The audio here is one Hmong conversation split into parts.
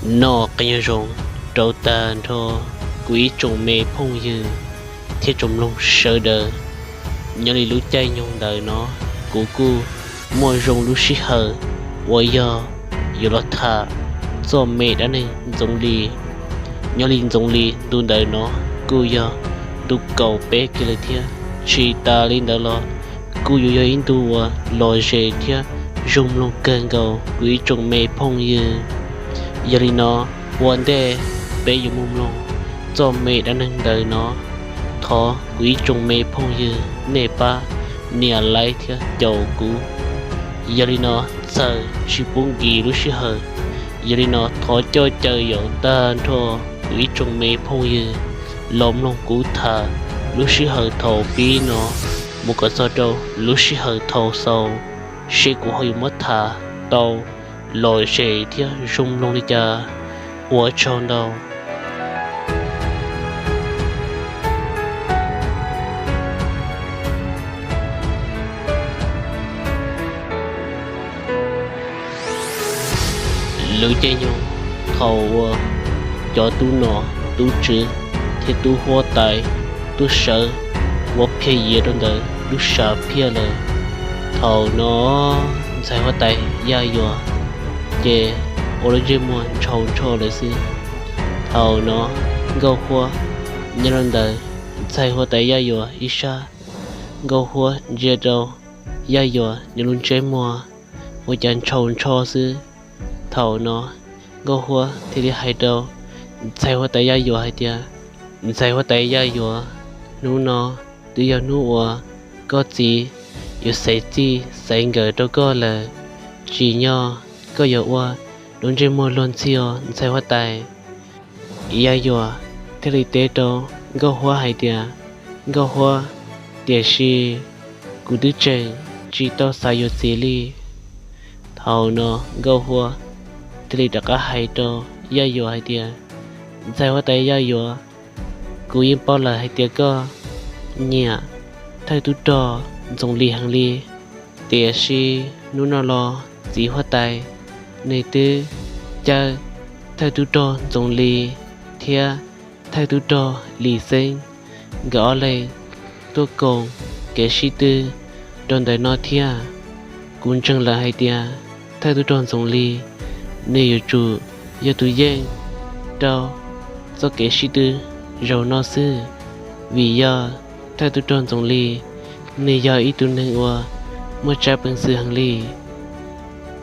Noj qee nyuag zoo rau tag nrho kuv ib tsoom me phooj ywg thiab tsoom mloog sawv daws. Nyob li lub caij nyoog ntawd no kuv kuj muaj zoo lub sij hawm uas yog yuav los tham txoj me dab neeg Ntxoov Lis. Nyob li Ntxoov Lis ntu ntawd no kuj yog ntu kaum peb kiag lawm thiab. Tsis tas li ntawd los kuj yuav yog ib ntu uas lom zem thiab zoo mloog kawg nkaus kuv ib tsoom me phooj ywg. Yog li no, ua ntej peb yuav mus mloog txoj me dab neeg ntawd no, thov kuv ib tsoom me phooj ywg nej pab nias like thiab caum kuv. Yog li no, txawm tsis pub nkim lub sij hawm, yog li no thov coj caw yaum tag nrho kuv ib tsoom me phooj ywg los mloog kuv tham lub sij hawm thaum pib no mus kom txog rau lub sij hawm thaum xaus, seb kuv ho yuav muab tham tau lom zem thiab zoo mloog li cas. Ua tsaug ntau. Lub caij nyoog thaum uas cov tub nom tub tswv thiab tub huab tais tuaj sawv ua phiaj yiav rau ntawm lub sam phiaj lawm, thaum no ntxhais huab tais Yaj Yuam ces ua lub ntsej muag ntshau ntsho lawm xwb. Thaum no Nkauj Huab nyob rau ntawm ntxhais huab tais Yaj Yuam ib sab, Nkauj Huab ntsia rau Yaj Yuam nws lub ntsej muag ua cas ntshau ntsho xwb. Thaum no Nkauj Huab thiaj li hais rau ntxhais huab tais Yaj Yuam hais tias, Ntxhais huab tais Yaj Yuam, hnub no twb yog hnub uas koj txiv yuav xaiv txij xaiv nkawm rau koj lawm, tsim nyog koj yuav ua lub ntsej muag luag ntxhi os ntxhais huab tais. Yaj Yuam thiaj li teb rau Nkauj Huab hais tias, Nkauj Huab, tiam sis kuv twb tseem tsis tau xav yuav txiv li. Thaum no Nkauj Huab thiaj li rov qab hais rau Yaj Yuam hais tias, Ntxhais huab tais Yaj Yuam, kuv yeej paub lawm hais tias koj nyiam thawj tub rog Ntxoov Lis heev li, tiam sis hnub no los txiv huab tais nws twb caw thawj tub rog Ntxoov Lis thiab thawj tub rog Lis Xeeb nkawd ob leeg tuaj koom kev sib tw rau ntawm no thiab. Kuv ntseeg lawm hais tias thawj tub rog Ntxoov Lis nws yuav tsum yog tus yeej rau txoj kev sib tw zaum no xwb, vim yog thawj tub rog Ntxoov Lis nws yog ib tug neeg uas muaj tsab peev xwm heev li.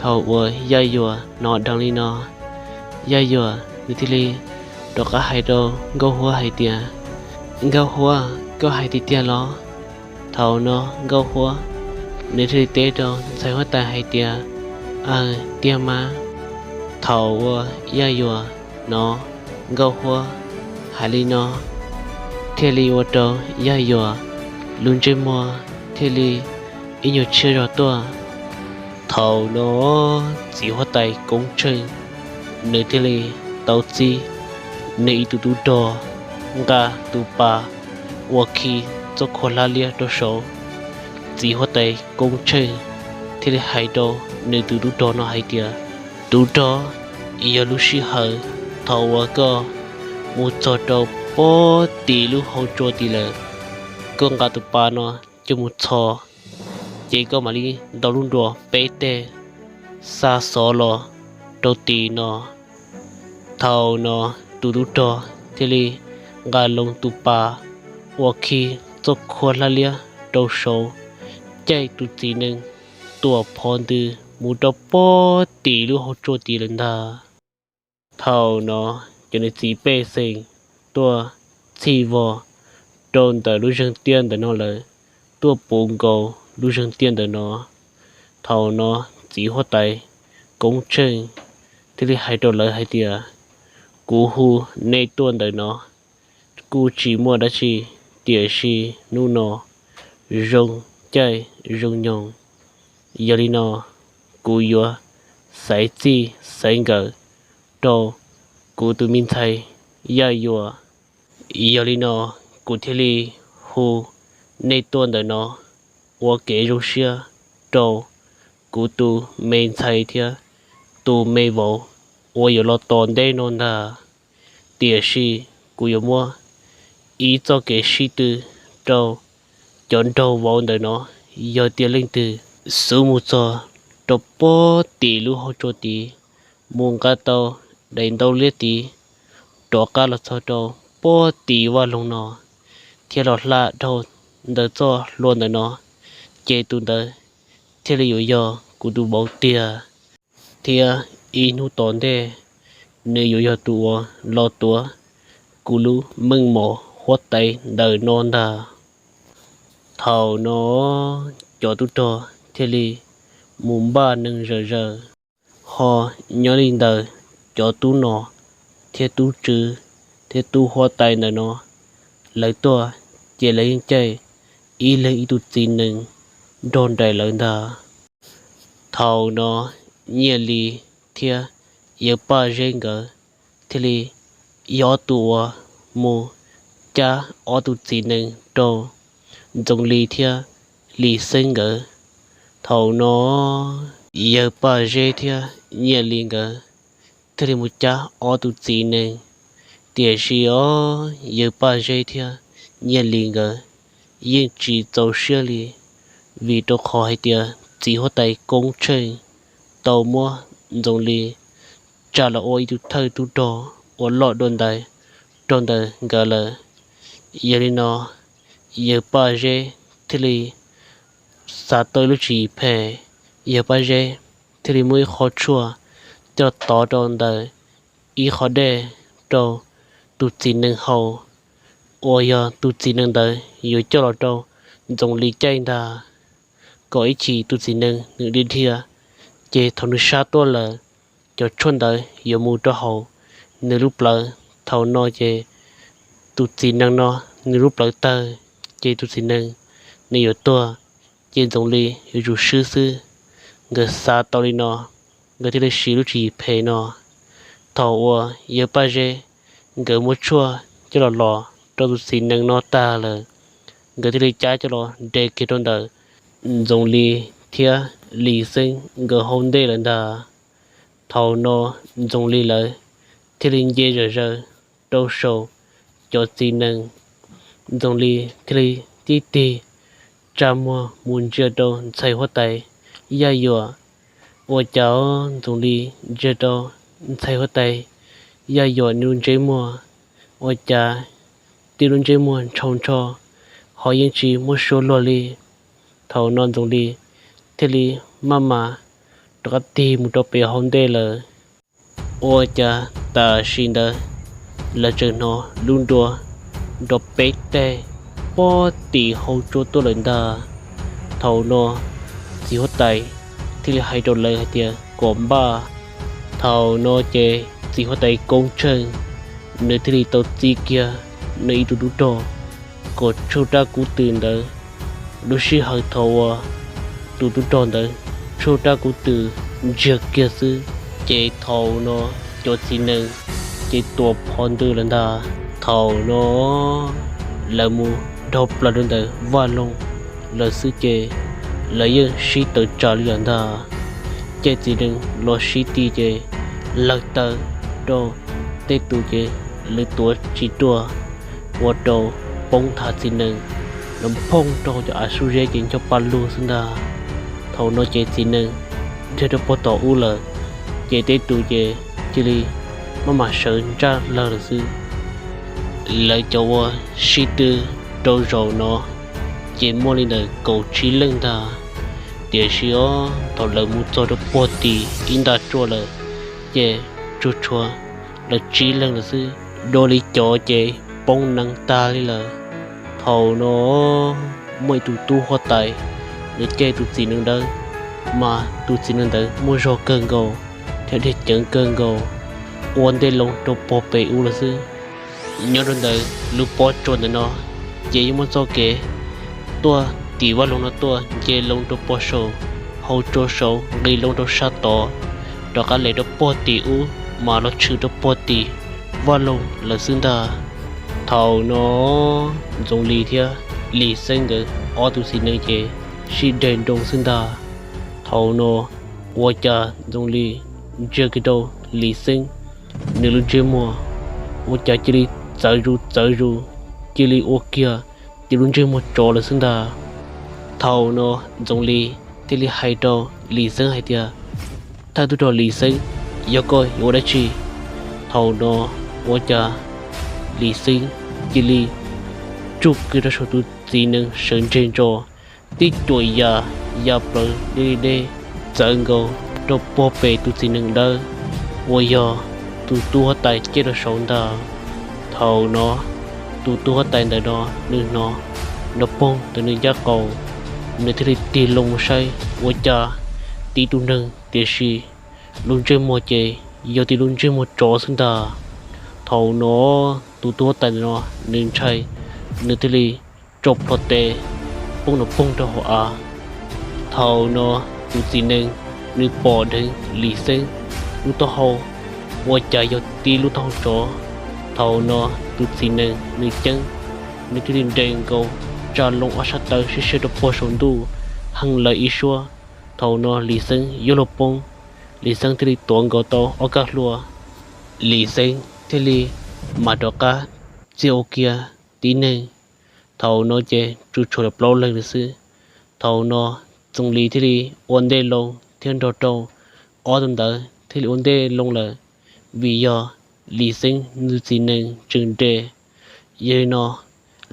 Thaum uas Yaj Yuam hnov dheev li no, Yaj Yuam nws thiaj li rov qab hais rau Nkauj Huab hais tias, Nkauj Huab, koj hais tiag tiag los? Thaum no Nkauj Huab nws thiaj li teb rau ntxhais huab tais hais tias, Aws, tiag mas. Thaum uas Yaj Yuam hnov Nkauj Huab hais li no, thiaj li ua rau Yaj Yuam lub ntsej muag thiaj li ib nyuag tshiab zog tuaj. Thaum no txiv huab tais Koob Tsheej nws thiaj li tau txib nws ib tug tub rog nqa tus pas ua khi txoj khuab hlab liab rau saud. Txiv huab tais Koob Tsheej thiaj li hais rau nws tus tub rog no hais tias, Tub rog, yog lub sij hawm thaum uas koj mus txog rau pem tim lub hauv tsua tid lawm, koj nqa tus pas no coj mus txhos, ces koj mam li ntaus lub nruas peb teg xa xov los rau tim no. Thaum no tus tub rog thiaj li nqa loo tus pas ua khi txoj khuab hlab liab rau saud, caij tus txiv nees tuam phov ntws mus rau pem tim lub hauv tsua tid lawm ntag. Thaum no cov niam txiv pej xeem tuaj txhij vog rau ntawm lub zeeg tiaj ntawm no lawm, tuaj puv nkaus lub zeeg tiaj ntawm no. Thaum no txiv huab tais Koob Tsheej thiaj li hais rau lawv hais tias, Kuv hu nej tuaj ntawm no kuj tsis muaj dab tsi, tiam sis hnub no zoo caij zoo nyoog, yog li no kuv yuav xaiv txij xaiv nkawm rau kuv tus me ntxhais Yaj Yuam. Yog li no kuv thiaj li hu nej tuaj ntawm no ua kev zoo siab rau kuv tus me ntxhais thiab tus me vauv uas yuav los tom ntej no ntag. Tiam sis kuv yuav muab ib txoj kev sib tw rau cov nraug vauv ntawm no, yog tias leej twg xub mus txog rau puag tim lub hauv tsua tid, mus nqa tau daim ntaub liab tid rov qab los txog rau puag tim vaj loog no, thiab los hla dhau ntawm txoj hlua ntawm no, ces tus ntawd thiaj li yuav yog kuv tus vauv tiag. Thiab ib hnub tom ntej, nws yuav yog tus uas los tuav kuv lub meej mom huab tais ntawm no ntag. Thaum no cov tub rog thiaj li mus npaj neeg zawm zaws, ho nyob li ntawd cov tub nom thiab tub tswv thiab tub huab tais ntawm no, lawv tuaj ces lawv yeej caij ib leeg ib tug txiv nees nrog nraim lawv ntag. Thaum no Nyiaj Lis thiab Yawg Paj Zeb nkawd thiaj li yog ob tug uas mus cab ob tug txiv nees rau Ntxoov Lis thiab Lis Xeeb nkawd. Thaum no Yawg Paj Zeb thiab Nyiaj Lis nkawd thiaj li mus cab ob tug txiv nees. Tiam sis os, Yawg Paj Zeb thiab Nyiaj Lis nkawd yeej tsis txaus siab li, vim rau qhov hais tias txiv huab tais Koob Tsheej tau muab Ntxoov Lis tsa los ua ib tug thawj tub rog uas loj dua ntais rau ntawm nkawd lawm. Yog li no, Yawg Paj Zeb thiaj li xav tau ib lub tswv yim phem. Yawg Paj Zeb thiaj li muab ib qho tshuaj coj tov rau ntawm ib qho dej rau tus txiv nees haus, uas yog tus txiv nees ntawd yuav coj los rau Ntxoov Lis caij ntag, kom ib chim tus txiv nees nws dhia dhia, ces thaum nws sab tuaj lawm, cov tshuaj ntawd yuav mus rau hauv nws lub plawv. Thaum no ces tus txiv nees no nws lub plawv tawg, ces tus txiv nees nws yuav tuag, ces Ntxoov Lis yuav tsum swb xwb. Nkawd xav tau li no, nkawd thiaj li siv lub tswv yim phem no. Thaum uas Yawg Paj Zeb nkawd muab tshuaj coj los los rau tus txiv nees no tag lawm, nkawd thiaj li cab coj los de kiag rau ntawm Ntxoov Lis thiab Lis Xeeb nkawd hauv ntej lawm ntag. Thaum no Ntxoov Lis lawv thiaj li nce zom zaws rau saum cov txiv nees. Ntxoov Lis thiaj li tib tig tsa muag mus ntsia rau ntxhais huab tais Yaj Yuam. Ua cas Ntxoov Lis ntsia rau ntxhais huab tais Yaj Yuam nws lub ntsej muag, ua cas tib lub ntsej muag ntshaus ntsho, ho yeej tsis muaj suab luag li. Thaum no Ntxoov Lis thiaj li maj mam rov qab tig mus rau pem hauv ntej lawm. Ua cas tam sim ntawd lawv tseem hnov lub nruas nrov peb teg puag tim hauv tsua tuaj lawm ntag. Thaum no txiv huab tais thiaj li hais rau lawv hais tias kom npaj. Thaum no ces txiv huab tais Koob Tsheej nws thiaj li tau txib kiag nws ib tug tub rog kom tshuj rab kub twm ntawd. Lub sij hawm thaum uas tus tub rog ntawd tshuj rab kub twm ntsiag kiag xwb, ces thaum no cov txiv nees ces tuam phov ntws lawm ntag. Thaum no lawv mus dhau plaws rau ntawm vaj loog lawm xwb ces lawv yeej sib tawm tsam li lawm ntag. Caij txiv nees los sib ti ces lawv taw rau tej tus ces lawv tuav tsis tuaj, ua rau poob nthav txiv nees los phooj rau hauv cov av sub zeb ces ncho pa lug xwb ntag. Thaum no ces txiv nees dhia rau puag tom ub lawm, ces tej tus ces cia li maj mam sawv ntsaj lawg lawm xwb. Lawv cov uas sib tw rau zaum no ces muaj li ntawm kaum tsib leej ntag. Tiam sis os, thaum lawv mus txog rau puag tim ib nta tsua lawm, ces tsuas tshuav lawv tsib leeg lawm xwb. Dua li cov ces poob nees tag li lawm. Thaum no muaj ib tug tub huab tais, nws caij tus txiv nees ntawd, mas tus txiv nees ntawd muaj zog kawg nkaus thiab dhia ceev kawg nkaus, ua ntej loo rau puag pem ub lawm xwb. Nyob rau ntawm lub pob tsuas ntawm no, ces yeej muaj txoj kev tuaj tim vaj loog no tuaj nce loo rau puag saum hauv tsua saud nqis loo rau sab tod, rov qab les rau puag tim ub mas los tshwm rau puag tim vaj loog lawm xwb ntag. Thaum no Ntxoov Lis thiab Lis Xeeb nkawd ob tug txiv nees ces sib deg nroo xwb ntag. Thaum no ua cas Ntxoov Lis ntsia kiag rau Lis Xeeb nws lub ntsej muag ua cas cia li txawv zus txawv zus, cia li ua kiag tib lub ntsej muag tsov lawm xwb ntag. Thaum no Ntxoov Lis thiaj li hais rau Lis Xeeb hais tias, Thawj tub rog Lis Xeeb, yog koj yuav ua dab tsi? Thaum no ua cas Lis Xeeb cia li tsuj kiag rau saum tus txiv nees sawv ntseg ntso, tib cuam ya, ya plaws deb li deb, txawv nkaus rau puag pem tus txiv nees dawb uas yog tus tub huab tais caij rau saud ntag. Thaum no tus tub huab tais ntawm no nws hnov nrov poog ntawm nws ncaj qaum, nws thiaj li tig loo mus saib ua cas tib tug neeg, tiam sis lub ntsej muag ces yog tib lub ntsej muag tsov xwb ntag. Thaum no tus tub huab tais ntawm no nws ntshai, nws thiaj li tso plhuav tes poob nrov poog rau hauv av. Thaum no tus txiv nees nws pom dheev Lis Xeeb lub taub hau ua cas yog tib lub taub hau tsov. Thaum no tus txiv nees nws ceeb, nws thiaj li nres nkaus tsa loo ob sab taw siab siab rau puag saum ntuj heev lawm ib suab. Thaum no Lis Xeeb yuav luag poob, Lis Xeeb thiaj li tuav nkaus tau ob kab hlua, Lis Xeeb thiaj li mam rov qab txia ua kiag tib neeg. Thaum no ces tsuas tshuav lawv plaub leeg lawm xwb. Thaum no Ntxoov Lis thiaj li ua ntej loo thiab nrog rau ob tug ntawd thiaj li ua ntej loo lawm, vim yog Lis Xeeb nws txiv nees tseem nres. Yog li no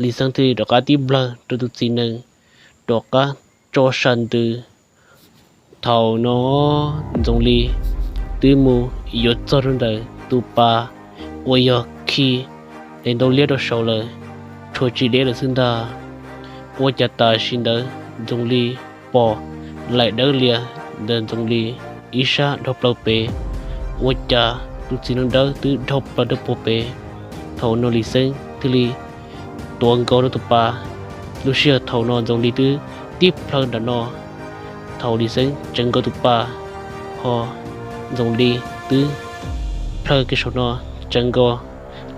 Lis Xeeb thiaj li rov qab tib nplawg rau tus txiv nees, rov qab tso sa ntws. Thaum no Ntxoov Lis twb mus yuav txog rau ntawm tus pas uas yog khi daim ntaub liab rau saud lawm, tshuav tsis deb lawm xwb ntag. Ua cas tam sim ntawd Ntxoov Lis pom laim dawb lias ntawm Ntxoov Lis ib sab dhau plaws pem, ua cas tus txiv nees dawb twb dhau plaws rau puag pem. Thaum no Lis Xeeb thiaj li tuav nkaus rau tus pas. Lub sij hawm thaum no Ntxoov Lis twb tib plhaw nram no. Thaum Lis Xeeb tseev nkaus tus pas, ho Ntxoov Lis twb plhaw kiag saum no, tseev nkaus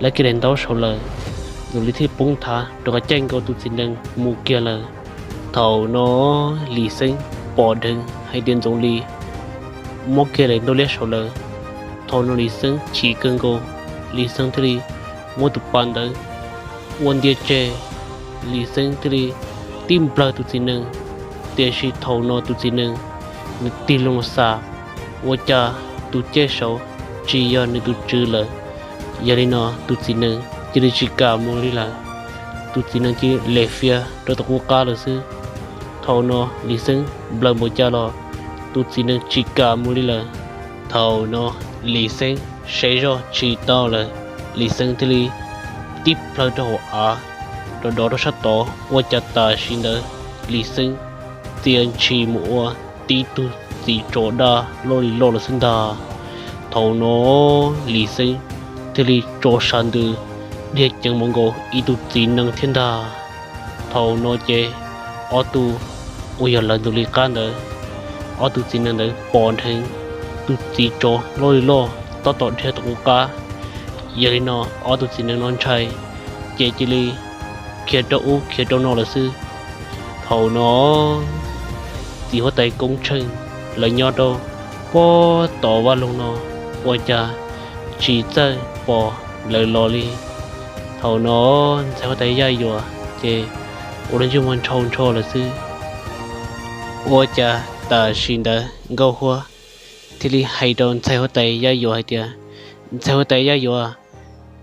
lawv kiag daim ntaub saud lawm. Ntxoov Lis thiaj poob nthav rov qab caij nkaus tus txiv nees mus kiag lawm. Thaum no Lis Xeeb pom dheev hais tias Ntxoov Lis muab kiag daim ntaub liab saud lawm. Thaum no Lis Xeeb chim kawg nkaus, Lis Xeeb thiaj li muab tus pas ntawd ua ntia tseg. Lis Xeeb thiaj li tib nplawg tus txiv nees, tiam sis thaum no tus txiv nees nws tig loo los xam, ua cas tus caij saud tsis yog nws tus tswv lawm. Yog li no tus txiv nees cia li tsis kam mus li lawm. Tus txiv nees cia li lem fias rau tom qub qab lawm xwb. Thaum no Lis Xeeb nplawg npaum cas los tus txiv nees tsis kam mus li lawm. Thaum no Lis Xeeb saib zoj tsis tau lawm, Lis Xeeb thiaj li tib plhaw rau hauv av, rov dov rau sab tod. Ua cas tam sim ntawd Lis Xeeb txia ntshis mus ua tib tug txiv tsov daj loj li loj lawm xwb ntag. Thaum no Lis Xeeb thiaj li tso sa ntws dhia ceev mus nkaus ib tug txiv nees thiab ntag. Thaum no ces ob tug uas yog lawv ntxoov li qab ntawd, ob tug txiv nees ntawd pom dheev tus txiv tsov loj li loj tab tom dhia tom qub qab. Yog li no ob tug txiv nees no ntshai, ces cia li khiav rau ub khiav rau no lawm xwb. Thaum no txiv huab tais Koob Tsheej lawv nyob rau puag tom vaj loog no, ua cas tsis txawj pom lawv los li. Thaum no ntxhais huab tais Yaj Yuam ces ua lub ntsej muag ntsho ntsho lawm xwb. Ua cas tam sim ntawd Nkauj Huab thiaj li hais rau ntxhais huab tais Yaj Yuam hais tias, Ntxhais huab tais Yaj Yuam,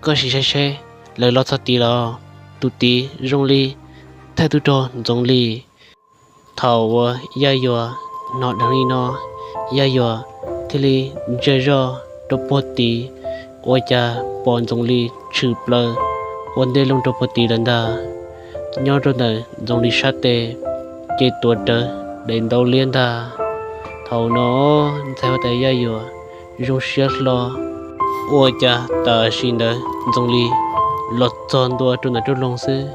koj sim saib seb lawv los txog tid los? Tus tid zoo li thawj tub rog Ntxoov Lis. Thaum uas Yaj Yuam hnov dheev li no, Yaj Yuam thiaj li ntsia zoj rau puag tid, ua cas pom Ntxoov Lis tshwm plaws ua ntej loo rau puag tid lawm ntag. Nyob rau ntawm Ntxoov Lis sab tes ces tuav rawv daim ntaub liab ntag. Thaum no ntxhais huab tais Yaj Yuam zoo siab hlo, ua cas tam sim ntawd Ntxoov Lis los txog ntua rau ntawm rooj loog xwb,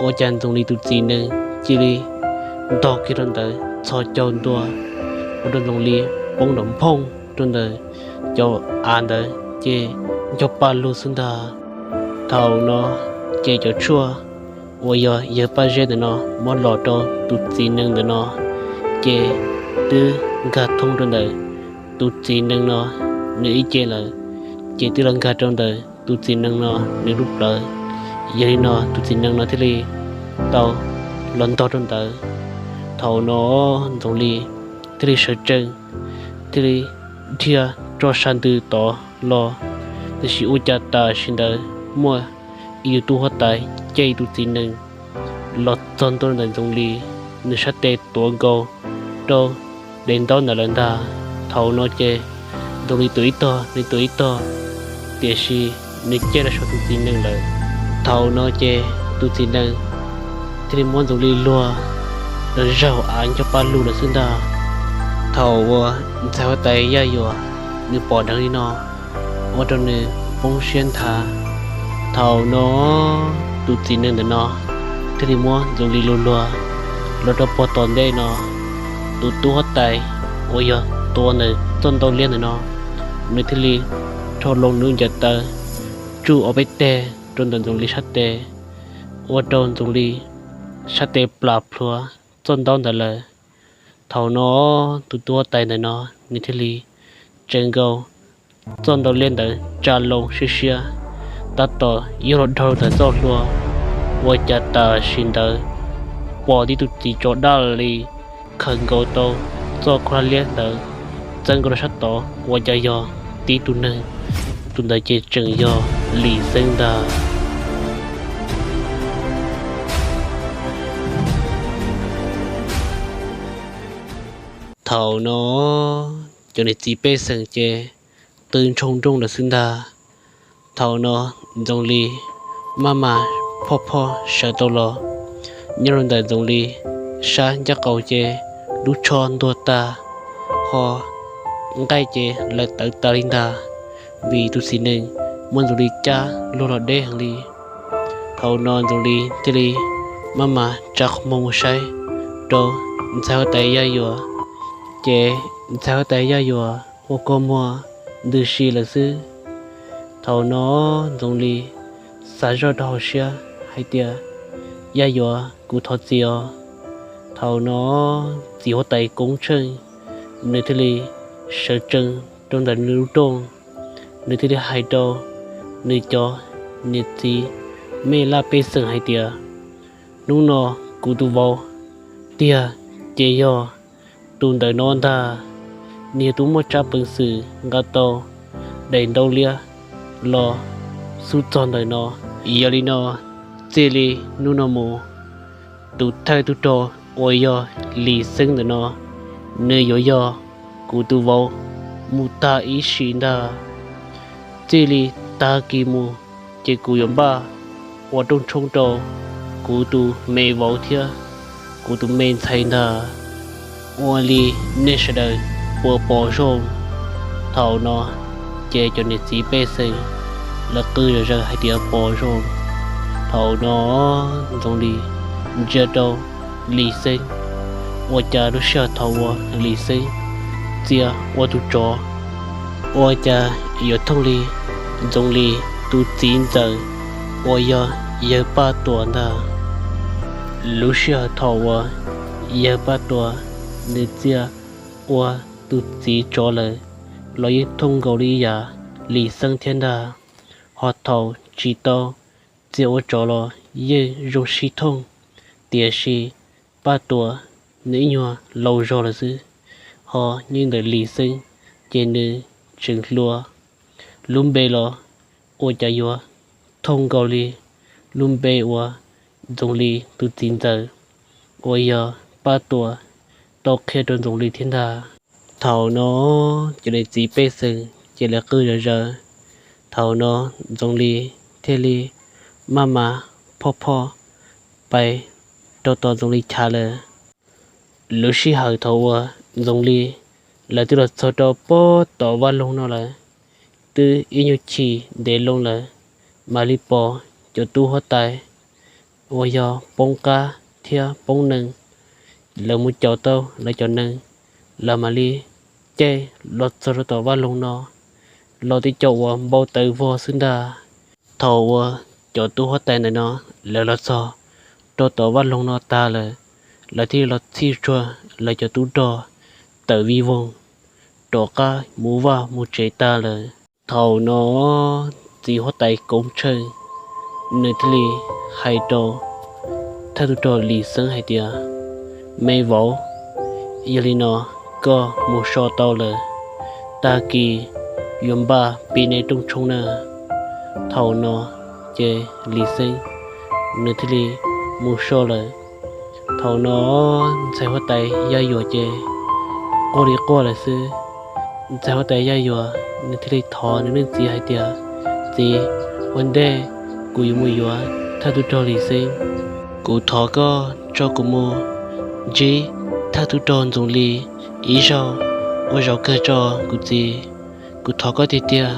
ua cas Ntxoov Lis tus txiv nees cia li ntog kiag rau ntawd txhos caug ntua, ua rau Ntxoov Lis poob nrov nphooj rau ntawm cov av ntawd ces nco pa lug xwb ntag. Thaum no ces cov tshuaj uas yog yawg Paj Zeb ntawm no muab los rau tus txiv nees ntawm no ces twb nkag thoob rau ntawm tus txiv nees no nws ib ce lawm, ces twb los nkag rau ntawm tus txiv nees no nws lub plawv. Yog li no tus txiv nees no thiaj li tau los ntog rau ntawd. Thaum no Ntxoov Lis thiaj li sawv tsees, thiaj li dhia rau sab ntws tod los, tiam sis ua cas tam sim ntawd muaj ib tug tub huab tais caij ib tug txiv nees los txog ntua ntawm Ntxoov Lis, nws sab tes tuav nkaus rau daim ntaub ntawd lawm ntag. Thaum no ces Ntxoov Lis tuav ib tog, nws tuav ib tog, tiam sis nws caij los saum tus txiv nees lawm. Thaum no ces tus txiv nees thiaj li muab Ntxoov Lis luag los zaum av cov paj lug lawm xwb ntag. Thaum uas ntxhais huab tais Yaj Yuam nws pom dheev li no, ua rau nws poob siab nthav. Thaum no tus txiv nees ntawm no thiaj li muab Ntxoov Lis luag luag los rau puag tom ntej no. Tus tub huab tais uas yog tua ntawm txoj ntau liab ntawm no, nws thiaj li rho loo nws ncaws taw tsuj ob peb teg rau ntawm Ntxoov Lis sab tes, ua rau Ntxoov Lis sab tes plam plhuav txoj ntaub ntawd lawm. Thaum no tus tub huab tais ntawm no nws thiaj li tseev nkaus txoj ntau liab ntawd tsa loo siab siab, tab tom yuav los dhau ntawm txoj hlua, ua cas tam sim ntawd pom tib tug txiv tsov daj li khaws nkaus tau txoj khaub hlab liab ntawd txeeb nkaus rau sab tod, ua cas yog tib tug neeg. Tus ntawd ces tseem yog Lis Xeeb ntag. Thaum no cov niam txiv pej xeem ces qw ntshoo nrooj lawm xwb ntag. Thaum no Ntxoov Lis maj mam phoj phoj sawv tau los. Nyob rau ntawm Ntxoov Lis sab ncaj qaum ces lub tsho ntuag tag, ho nqaij ces lawv tawv tas li ntag, vim tus txiv nees muab Ntxoov Lis cab luag los deb heev li. Thaum no Ntxoov Lis thiaj li maj mam tsa qhov muag mus saib rau ntxhais huab tais Yaj Yuam, ces ntxhais huab tais Yaj Yuam ua kua muag ntws si lawm xwb. Thaum no Ntxoov Lis xav zoj rau hauv siab hais tias, Yaj Yuam, kuv thov txim os. Thaum no txiv huab tais Koob Tsheej nws thiaj li sawv tsees rau ntawm nws lub rooj, nws thiaj li hais rau nws cov niam txiv mej laj pej xeem hais tias, hnub no kuv tus vauv tiag ces yog tus ntawm no ntag. Nws yog tus muaj tsab peev xwm nqa tau daim ntaub liab los xub txog ntawm no. Yog li no, txij li hnub no mus, tus thawj tub rog uas yog Lis Xeeb ntawm no, nws yuav yog kuv tus vauv mus tag ib sim ntag. Txij li tag kis mus ces kuv yuav npaj ua rooj tshoob rau kuv tus me vauv thiab kuv tus me ntxhais ntag. Ua li nej sawv daws puas pom zoo? Thaum no ces cov niam txiv pej xeem lawv qw zom zaws hais tias pom zoo. Thaum no Ntxoov Lis ntsia rau Lis Xeeb, ua cas lub sij hawm thaum uas Lis Xeeb txia ua tus tsov, ua cas yuav thooj li Ntxoov Lis tus txiv ntxawm uas yog yawg Paj Tuam ntag. Lub sij hawm thaum uas yawg Paj Tuam nws txia ua tus txiv tsov lawm los yeej thooj nkaus li yam Lis Xeeb thiab ntag. Ho thaum tsis tau txia ua tsov los yeej zoo sib thooj, tiam sis Paj Tuam nws ib nyuag laus zog lawm xwb, ho nyob ntawm Lis Xeeb ces nws tseem hluas. Lub npe los ua cas yuav thooj nkaus li lub npe uas Ntxoov Lis tus txiv ntxawm uas yog Paj Tuam tau qhia rau Ntxoov Lis thiab ntag. Thaum no cov niam txiv pej xeem ces lawv qw zom zaws. Thaum no Ntxoov Lis thiaj li maj mam phoj phoj pais rau tom Ntxoov Lis chav lawm. Lub sij hawm thaum uas Ntxoov Lis lawv twb los txog rau puag tom vaj loog no lawm, twb ib nyuag chim ntev loo lawm, mam li pom cov tub huab tais uas yog poob qab thiab poob nees, lawv mus caum tau lawv cov nees, lawv mam li caij los txog rau tom vaj loog no, los tib co uas npau taws vog xwb ntag. Thaum uas cov tub huab tais ntawm no lawv los txog rau tom vaj loog no tag lawm, lawv thiaj los txhij tsuag lawv cov tub rog tawm vij voog rov qab mus vaj mus tsev tag lawm. Thaum no txiv huab tais Koob Tsheej nws thiaj li hais rau thawj tub rog Lis Xeeb hais tias, Me vauv, yog li no koj mus so tau lawm, tag kis yuav npaj pib neb rooj tshoob na. Thaum no ces Lis Xeeb nws thiaj li mus so lawm. Thaum no ntxhais huab tais Yaj Yuam ces quaj li quaj lawm xwb. Ntxhais huab tais Yaj Yuam nws thiaj li thov nws leej txiv hais tias, Txiv, ua ntej kuv yuav mus yuav thawj tub rog Lis Xeeb, kuv thov koj tso kuv mus ntsib thawj tub rog Ntxoov Lis ib zaug ua zaum kawg tso kuv txiv, kuv thov koj tiag tiag.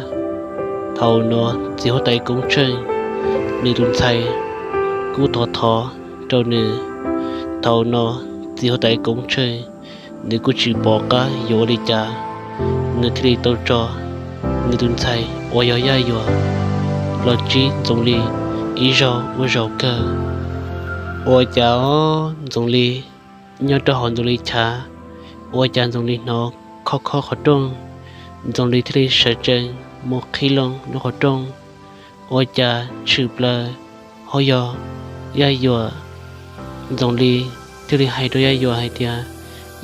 Thaum no txiv huab tais Koob Tsheej nws tus ntxhais kuj thov thov rau nws. Thaum no txiv huab tais Koob Tsheej nws kuj tsis pom qab yuav ua li cas, nws thiaj li tau tso nws tus ntxhais uas yog Yaj Yuam los ntsib Ntxoov Lis ib zaug ua zaum kawg. Ua cas Ntxoov Lis nyob rau hauv Ntxoov Lis chav, ua cas Ntxoov Lis hnov khob khob qhov rooj, Ntxoov Lis thiaj li sawv tsees mus qhib loo lub qhov rooj. Ua cas tshwm plaws ho yog Yaj Yuam. Ntxoov Lis thiaj li hais rau Yaj Yuam hais tias,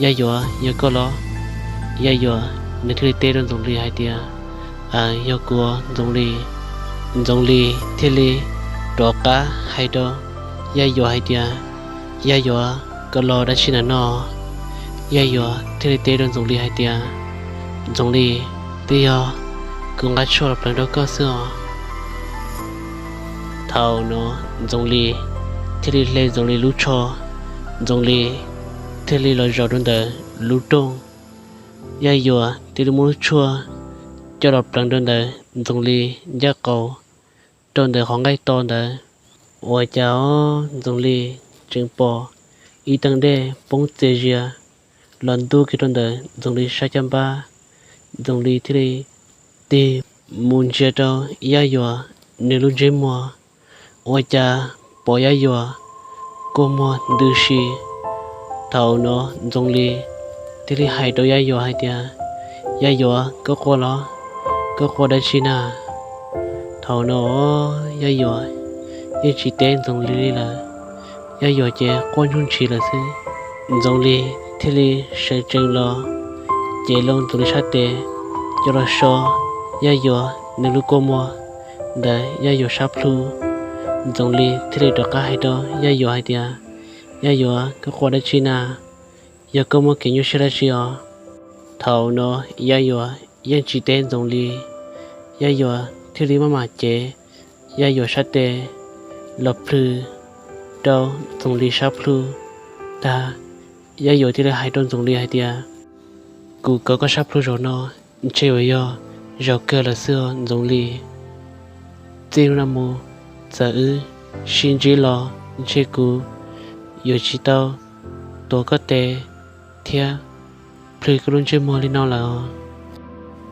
Yaj Yuam, yog koj los? Yaj Yuam nws thiaj li teb rau Ntxoov Lis hais tias, Yog kuv, Ntxoov Lis. Ntxoov Lis thiaj li rov qab hais rau Yaj Yuam hais tias, Yaj Yuam, koj los dab tsi ntawm no? Yaj Yuam thiaj li teb rau Ntxoov Lis hais tias, Ntxoov Lis, twb yog kuv nqa tshuaj los pleev rau koj xwb os. Thaum no Ntxoov Lis thiaj li hle Ntxoov Lis lub tsho, Ntxoov Lis thiaj li los zaum rau ntawm lub rooj. Yaj Yuam thiaj li muab lub tshuaj coj los pleev rau ntawm Ntxoov Lis ncaj qaum, rau ntawm qhov nqaij to ntawd. Ua cas Ntxoov Lis tseem pom ib teev dej poob txias zias los ntub kiag rau ntawm Ntxoov Lis sab caj npab. Ntxoov Lis thiaj li tig mus ntsia rau Yaj Yuam nws lub ntsej muag, ua cas pom Yaj Yuam kua muag ntws si. Thaum no Ntxoov Lis thiaj li hais rau Yaj Yuam hais tias, Yaj Yuam, koj quaj los? Koj quaj dab tsi na? Thaum no Yaj Yuam yeej tsis teb Ntxoov Lis li lawm. Yaj Yuam ces quaj ntsuj ntshis lawm xwb. Ntxoov Lis thiaj li sawv tsees los, cev loo Ntxoov Lis sab tes, coj los so Yaj Yuam nws lub kua muag ntawm Yaj Yuam sab plhu. Ntxoov Lis thiaj li rov qab hais rau Yaj Yuam hais tias, Yaj Yuam, koj quaj dab tsi na? Yog koj muaj kev nyuaj siab dab tsi os? Thaum no Yaj Yuam yeej tsis teb Ntxoov Lis. Yaj Yuam thiaj li maj mam cev Yaj Yuam sab tes los plhws rau Ntxoov Lis sab plhu tag, Yaj Yuam thiaj li hais rau Ntxoov Lis hais tias, Kuv kav koj sab plhu zaum no ntshe yuav yog zaum kawg lawm xwb os Ntxoov Lis. Txij hnub no mus, txawm wb sib ntsib los ntshe kuv yuav tsis tau tuav koj tes thiab plhws koj lub ntsej muag li no lawm.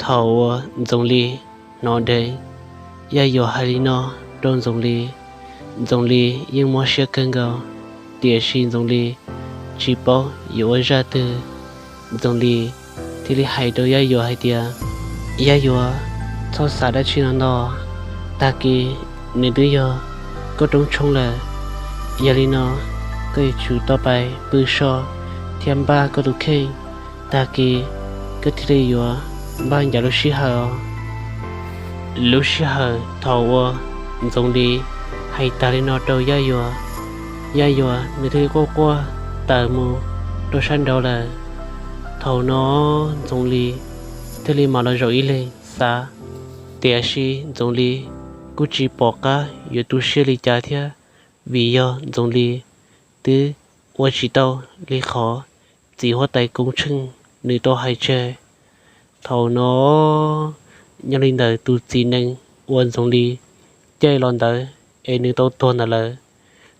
Thaum uas Ntxoov Lis hnov dheev Yaj Yuam hais li no rau Ntxoov Lis, Ntxoov Lis yeej mob siab kawg nkaus, tiam sis Ntxoov Lis tsis paub yuav ua zaj twg. Ntxoov Lis thiaj li hais rau Yaj Yuam hais tias, Yaj Yuam, txhob xav dab tsi no ntau, tag kis nws twb yog koj rooj tshoob lawm. Yog li no koj yuav tsum tau pais pw so thiab npaj koj tus kheej, tag kis koj thiaj li yuav npaj ncav lub sij hawm os. Lub sij hawm thaum uas Ntxoov Lis hais tas li no rau Yaj Yuam, Yaj Yuam nws thiaj li quaj quaj tawm mus rau sab nraud lawm. Thaum no Ntxoov Lis thiaj li mam los zaum ib leeg xav, tiam sis Ntxoov Lis kuj tsis pom qab yuav tu siab li cas thiab, vim yog Ntxoov Lis twb ua tsis tau li qhov txiv huab tais Koob Tsheej nws tau hais tseg. Thaum no nyob li ntawm tus txiv nees uas Ntxoov Lis caij los ntawd es nws tau tuag ntawd lawm.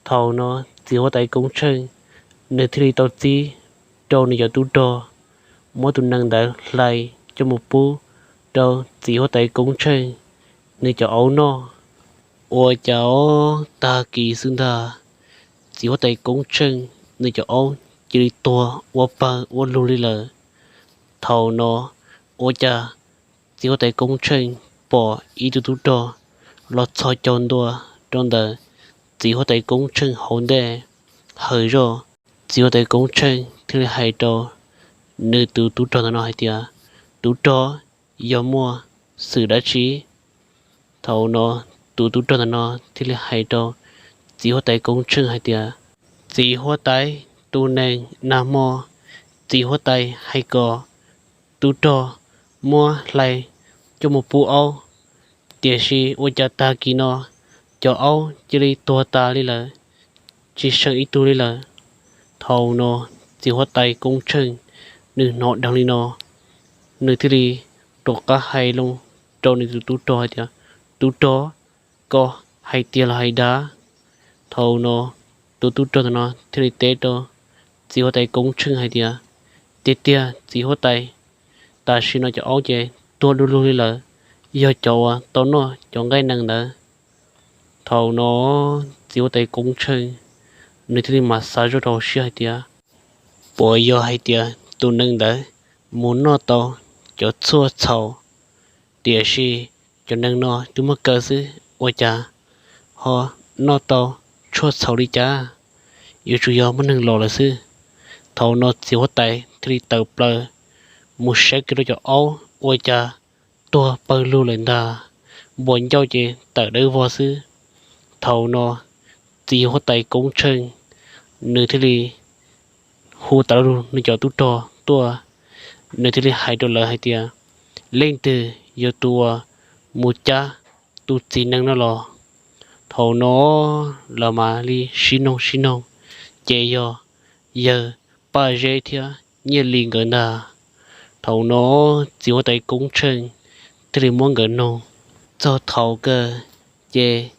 Thaum no txiv huab tais Koob Tsheej nws thiaj li tau txib rau nws cov tub rog muab tus nees ntawd hlais coj mus pub rau txiv huab tais Koob Tsheej nws cov aub noj. Ua cas tag kis xwb ntag, txiv huab tais Koob Tsheej nws cov aub cia li tuag ua pawg ua lug li lawm. Thaum no Ua cas txiv huab tais Koob Tsheej pom ib tug tub rog los txhos caug ntua rau ntawm txiv huab tais Koob Tsheej hauv ntej hawm zog. Txiv huab tais Koob Tsheej thiaj li hais rau nws tus tub rog ntawm no hais tias, Tub rog, yog muaj xwm dab tsi? Thaum no tus tub rog ntawm no thiaj li hais rau txiv huab tais Koob Tsheej hais tias, Txiv huab tais, tus neeg nag hmo txiv huab tais hais kom tub rog muab hlais coj mus pub aub, tiam sis ua cas tag kis no cov aub cia li tuag tas li lawm, tsis seem ib tug li lawm. Thaum no txiv huab tais Koob Tsheej nws hnov dheev li no, nws thiaj li rov qab hais loo rau nws tus tub rog hais tias, Tub rog, koj hais tiag los hais dag? Thaum no tus tub rog ntawm no thiaj li teb rau txiv huab tais Koob Tsheej hais tias, Tiag tiag txiv huab tais, tam sim no cov aub ces tuag du lug li lawm, yog cov uas tau noj cov nqaij nees ntawd. Thaum no txiv huab tais Koob Tsheej nws thiaj li mam xav zoj rau siab hais tias, Puas yog hais tias tus nees ntawd mus noj tau cov tshuaj txhaum, tiam sis cov nees no twb muab kaw xwb, ua cas ho noj tau tshuaj txhaum li cas? Yuav tsum yog muaj neeg los lawm xwb. Thaum no txiv huab tais thiaj li tawm plaws mus saib kiag rau cov aub, ua cas tuag pawg lug lawm ntag, npuas ncauj ces tawm dawb vog xwb. Thaum no txiv huab tais Koob Tsheej nws thiaj li hu tas lug nws cov tub rog tuaj, nws thiaj li hais rau lawv hais tias, Leej twg yog tus uas mus cab tus txiv nees no los? Thaum no lawv mam li sib noog sib noog, ces yog yawg Paj Zeb thiab Nyiaj Lis nkawd ntag. Thaum no txiv huab tais Koob Tsheej thiaj li muab nkawd noog txog thaum kawg, ces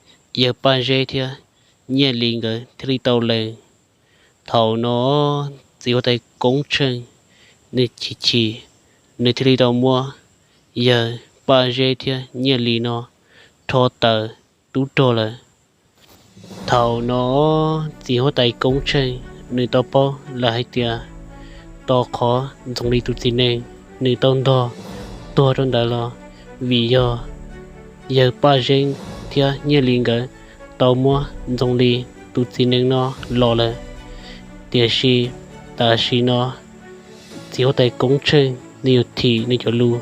yawg Paj Zeb thiab Nyiaj Lis nkawd thiaj li tau lees. Thaum no txiv huab tais Koob Tsheej nws chim chim, nws thiaj li tau muab yawg Paj Zeb thiab Nyiaj Lis no rho tawm tub rog lawm. Thaum no txiv huab tais Koob Tsheej nws tau paub lawm hais tias, tos qhov Ntxoov Lis tus txiv nees nws tau ntog tuag rau ntawd los vim yog yawg Paj Zeb thiab Nyiaj Lis nkawd tau muab Ntxoov Lis tus txiv nees no los lawm. Tiam sis tam sim no txiv huab tais Koob Tsheej nws yuav thim nws cov lus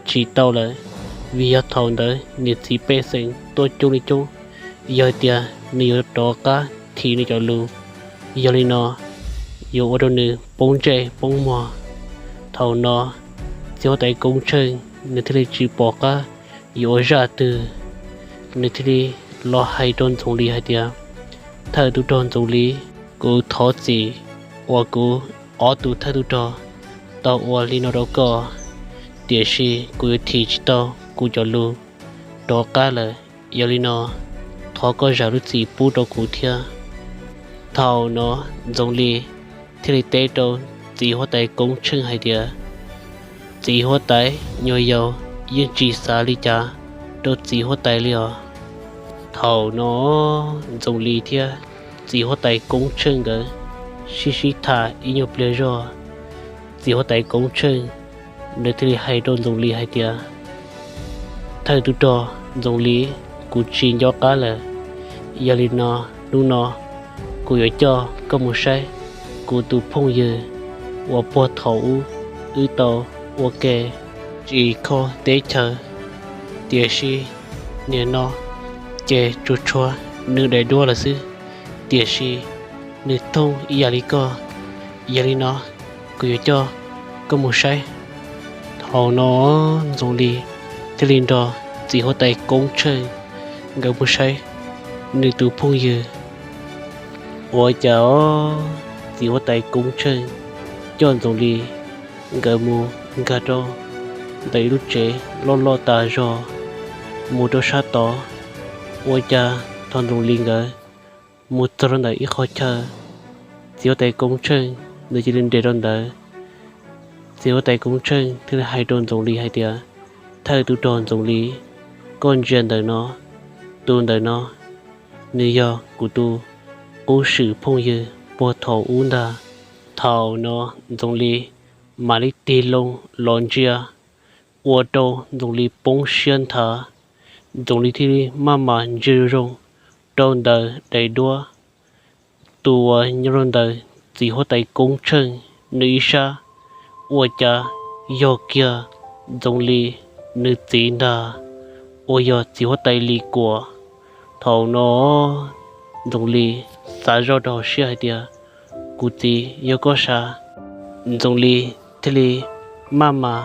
tsis tau lawm, vim yog thaum ntawd niam txiv pej xeem tuaj coob li coob, yog tias nws yuav rov qab thim nws cov lus, yog li no yuav ua rau nws poob ntsej poob muag. Thaum no txiv huab tais Koob Tsheej nws thiaj li tsis pom qab yuav ua zaj twg, nws thiaj li los hais rau Ntxoov Lis hais tias, Thawj tub rog Ntxoov Lis, kuv thov txim uas kuv ob tug thawj tub rog tau ua li no rau koj, tiam sis kuv yuav thim tsis tau kuv cov lus rov qab lawm. Yog li no thov koj zam lub txim pub rau kuv thiab. Thaum no Ntxoov Lis thiaj li teb rau txiv huab tais Koob Tsheej hais tias, Txiv huab tais, nyuam yaus yeej tsis xav li cas rau txiv huab tais li os. Thaum no Ntxoov Lis thiab txiv huab tais Koob Tsheej nkawd sib sib tham ib nyuag pliag zog, txiv huab tais Koob Tsheej nws thiaj li hais rau Ntxoov Lis hais tias, Thawj tub rog Ntxoov Lis, kuv tsis nco qab lawm. Yog li no hnub no kuv yuav coj koj mus saib kuv tus phooj ywg uas puag thaum ub wb tau ua ke tsis kho teb chaws, tiam sis nim no ces tsuas tshuav nws daim duab lawm xwb, tiam sis nws thooj ib yam li koj. Yog li no kuv yuav coj koj mus saib. Thaum no Ntxoov Lis thiaj li nrog txiv huab tais Koob Tsheej nkawd mus saib nws tus phooj ywg. Ua cas txiv huab tais Koob Tsheej coj Ntxoov Lis nkawd mus nkag rau ntawm ib lub tsev loj loj tas zog mus rau sab tod. Ua cas thaum Ntxoov Lis nkawd mus txog rau ntawm ib qhov chaw, txiv huab tais Koob Tsheej nws cia li nres rau ntawd. Txiv huab tais Koob Tsheej thiaj li hais rau Ntxoov Lis hais tias, Thawj tub rog Ntxoov Lis, koj ntsia ntawm no, tus ntawm no nws yog kuv tus qub swm phooj ywg puag thaum ub ntag. Thaum no Ntxoov Lis mam li tig loo los ntsia ua rau Ntxoov Lis poob siab nthav. Ntxoov Lis thiaj li maj mam ntsia zoo zoo rau ntawm daim duab. Tus uas nyob rau ntawm txiv huab tais Koob Tsheej nws ib sab ua cas yog kiag Ntxoov Lis nws txiv ntag, uas yog txiv huab tais Lis Kuam. Thaum no Ntxoov Lis xav zoj rau hauv siab hais tias, kuv txiv yog koj sav. Ntxoov Lis thiaj li maj mam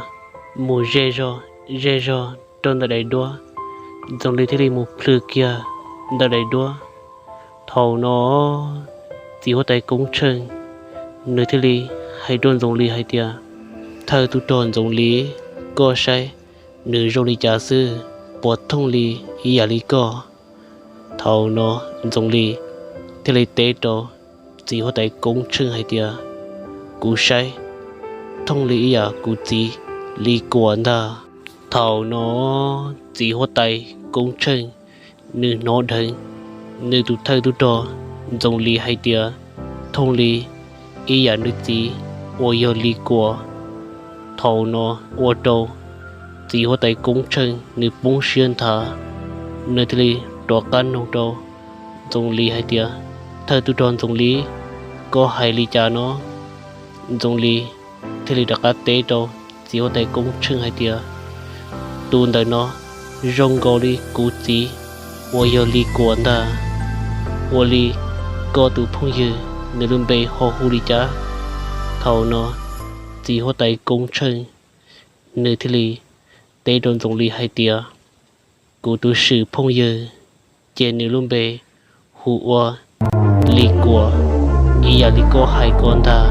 mus ze zog ze zog rau ntawm daim duab. Ntxoov Lis thiaj li mus plhws kiag ntawm daim duab. Thaum no txiv huab tais Koob Tsheej nws thiaj li hais rau Ntxoov Lis hais tias, thawj tub rog Ntxoov Lis, koj saib nws zoo li cas xwb, puas thooj li ib yam li koj? Thaum no Ntxoov Lis thiaj li teb rau txiv huab tais Koob Tsheej hais tias, kuv saib thooj li ib yam kuv txiv Lis Kuam ntag. Thaum no txiv huab tais Koob Tsheej nws hnov dheev nws tus thawj tub rog Ntxoov Lis hais tias thooj li ib yam nws txiv uas yog Lis Kuam. Thaum no ua rau txiv huab tais Koob Tsheej nws poob siab nthav, nws thiaj li rov qab noog rau Ntxoov Lis hais tias, thawj tub rog Ntxoov Lis, koj hais li cas no? Ntxoov Lis thiaj li rov qab teb rau txiv huab tais Koob Tsheej hais tias, tus ntawm no zoo nkaus li kuv txiv uas yog Lis Kuam ntag. Ua li koj tus phooj ywg nws lub npe ho hu li cas? Thaum no txiv huab tais Koob Tsheej nws thiaj li teb rau Ntxoov Lis hais tias, kuv tus swm phooj ywg ces nws lub npe hu ua Lis Kuam, ib yam li koj hais ko ntag.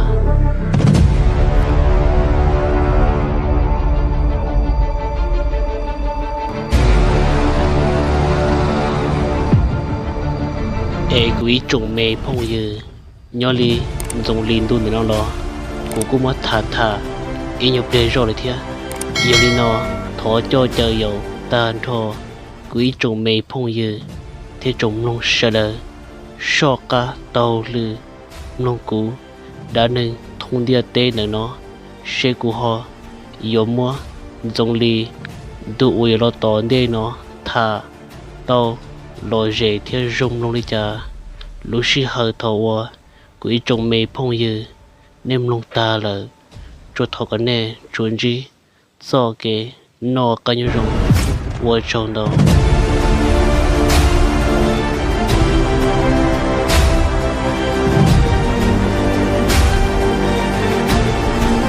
Es kuv ib tsoom me phooj ywg, nyob li Ntxoov Lis ntu ntawm no los kuv kuj muab tham tham ib nyuag pliag zog lawm thiab. Yog li no, thov coj caw yaum tag nrho kuv ib tsoom me phooj ywg thiab tsoom mloog sawv daws soj qab taug lw mloog kuv dab neeg thoob ntiaj teb ntawm no, seb kuv ho yuav muab Ntxoov Lis ntu uas yuav los tom ntej no tham tau lom zem thiab zoo mloog li cas. Lub sij hawm thaum uas kuv ib tsoom me phooj ywg nej mloog tag lawm, tsuas thov kom nej tsuas ntsib txoj kev noj qab nyob zoo. Ua tsaug ntau.